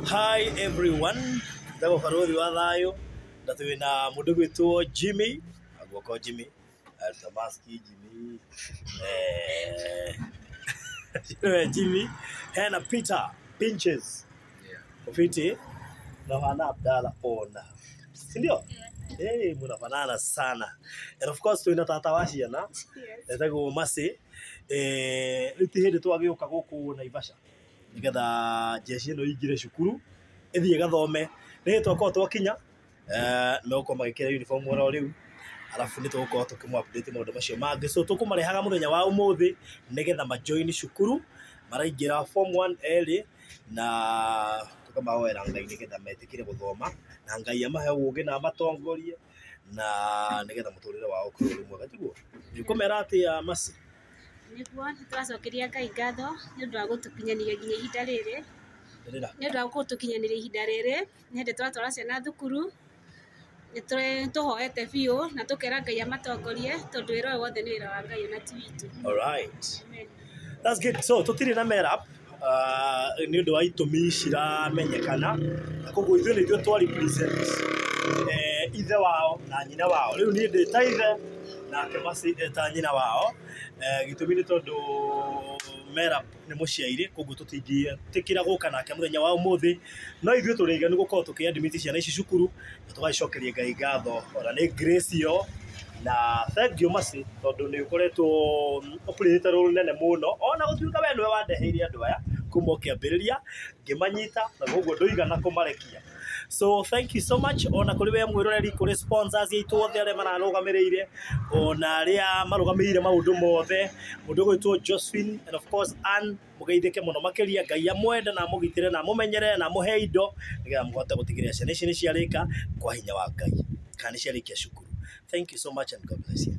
Hi everyone, njĩtagwo Barũthi wa Thayũ na twĩna mũndũ ũgwĩtwo Jimmy, guoko Jimmy, aruta mask Jimmy, nĩwe Jimmy, hena Peter Pinches, Ufiti na wana Abdalla ona, si ndio? Hey, munafanana sana and of course twĩna tata wa ciana etagwo Mercy. Rĩu ti hĩndĩ twagĩũka gũkũ Naivasha nĩgetha jeshi ĩno ĩingĩre cukuru ĩthiĩ ĩgathome. Nĩ hĩndĩ twakorwo twakinya, nĩmegũkorwo magĩkĩra uniform oro rĩu, arabu nĩ tũgũkorwo tũkĩmũ update maũndũ macio mangĩ. So tũkũmarehaga mũthenya wa ũmũthĩ nĩgetha ma join cukuru, maraingĩra form 1 erĩ na tũkamahoera Ngai nĩgetha metĩkĩre gũthoma na Ngai amahe ũgĩ na amatongorie na nĩgetha mũtũrĩre wao ũkorwo ũrĩ mwega, tiguo? Ũkũmera atĩa Mercy? Nĩguo nĩ tũracokeria Ngai ngatho nĩ ũndũ wa gũtũkinyanĩria nginya ihinda rĩrĩ. Rĩra. Nĩ ũndũ wa gũtũkinyanĩria ihinda rĩrĩ, nĩ hĩndĩ tũratwara ciana thukuru, nĩ tũhoete biũ na tũkera Ngai amatongorie tondũ wĩra ũyũ wothe nĩ wĩra wa Ngai ona ti witũ. All right. Amen. That's good. So tũtirĩ na merap nĩ ũndũ wa itũmi ciramenyekana na koguo ithuĩ nĩ ithuĩ twa represent ithe wao na nyina wao. Rĩu niĩ ndĩ ta ithe nake Mercy ta nyina wao. Gĩtũmi nĩ tondũ merap nĩ mũciairĩ koguo tũtingĩtĩkĩra gũka nake mũthenya wa ũmũthĩ, no ithuĩ tũrĩ aiganu gũkorwo tũkĩ admit ciana ici cukuru na tũgagĩcokeria Ngai ngatho ona nĩ grace ĩyo. Na thank you Mercy tondũ nĩ ũkoretwo ũplayĩte role nene mũno ona gũtuĩka we nĩwe wandeheire andũ aya kuma ũkĩambĩrĩria ngĩmanyita na koguo ndũigana kũmarekia. So thank you so much ona kũrĩ we mwĩroreri, kũrĩ sponsors aitũ othe arĩa mararũgamĩrĩire ona arĩa marũgamĩrĩire maũndũ mothe, mũndũ ũgwĩtwo Josephine and of course Ann, mũgeithĩke mũno makĩria. Ngai amwende na amũgitĩre na amũmenyere na amũhe indo nĩgetha mũhote gũtigĩrĩra ciana ici nĩ ciarĩka kwa hinya wa Ngai kana nĩ ciarĩkia cukuru. Thank you so much and God bless you.